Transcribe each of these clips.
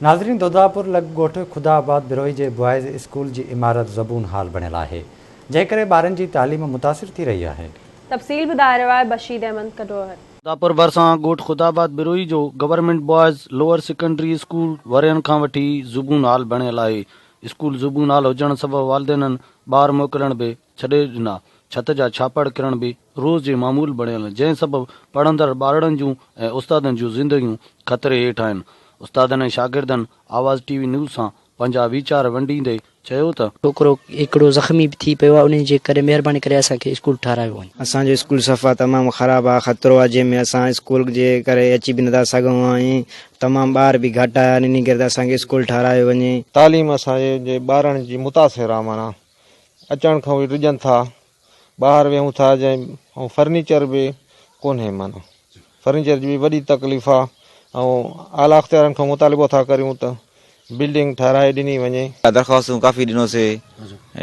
ناظرين دوداپور لڳ ڳوٺ خدا آباد بروهي جي بوائز اسڪول جي عمارت زبون حال بڻيل آهي جنهن ڪري ٻارن جي تعليم متاثر ٿي رهي آهي. تفصيل ٻڌائي رهيو آهي بشير احمد ڪٽوهر. دوداپور ڀرسان ڳوٺ خدا آباد بروهي جو government boys lower secondary school ورهين کان وٺي زبون حال بڻيل آهي. اسڪول زبون حال هجڻ سبب والدينن ٻار موڪلڻ به ڇڏي ڏنا، ڇت جا ڇاپڙ ڪرڻ به روز جي معمول بڻيل، جنهن سبب پڙهندڙ ٻارڙن جون ۽ استادن جون زندگيون خطري هيٺ آهن. استادن ۽ شاگردن آواز ٽي وي نيوز سان پنهنجا ويچار ونڊيندي چيو ته. ڇوڪرو هڪڙو زخمي به ٿي پيو آهي انهي جي ڪري مهرباني ڪري اسان کي اسڪول ٺارايو وڃي. اسان جو اسڪول صفا تمام خراب آ خطرو آ جنهن ۾ اسان اسڪول جي ڪري اچي به نٿا سگهون ۽ تمام ٻار به گهٽ آيا آهن انهي ڪري ته اسان کي اسڪول ٺارايو وڃي. تعليم اسان جي ٻارڙن جي متاثر آ معنيٰ اچڻ کان ئي ڊڄن ٿا ٻاهر ويهون ٿا جنهن ۽ فرنيچر به ڪونهي معنيٰ فرنيچر جي به وڏي تڪليف آ ۽ اعليٰ اختيارن کان مطالبو ٿا ڪريون ته بلڊنگ ٺهرائي ڏني وڃي. درخواستون ڪافي ڏنوسي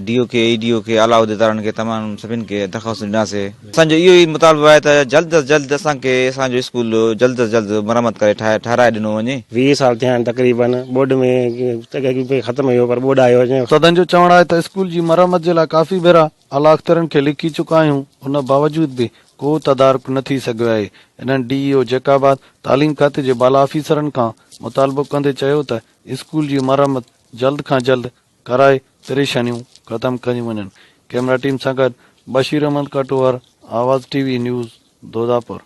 ڊي او کي اي ڊي او کي اعليٰ عهديدارن کي تمام سڀن کي درخواستون ڏناسي. اسان جو اهو ئي مطالبو آهي ته جلد از جلد اسان کي اسان جو اسڪول جلد از جلد مرمت ڪري ٺاهي ٺهرائي ڏنو وڃي. 20 سال ٿيا آهن تقريبن ٻوڏ ۾ ختم ٿي ويو پر ٻوڏ آيو جنهن. استادن جو چوڻ آهي ته اسڪول جي مرمت جي لاء ڪافي ڀيرا اعليٰ اختيارين کي لکي چڪا آهيون ان باوجود به ڪو تدارڪ نه ٿي سگهيو آهي. انهن ڊي اي او جيڪب آباد تعليم کاتي جي بالا آفيسرن کان مطالبو ڪندي چيو ته اسڪول جي مرمت جلد کان جلد ڪرائي پريشانيون ختم ڪيون وڃن. ڪئميرا ٽيم سان گڏ Bashir Ahmed Katohar, Awaz T V news, Dodapur.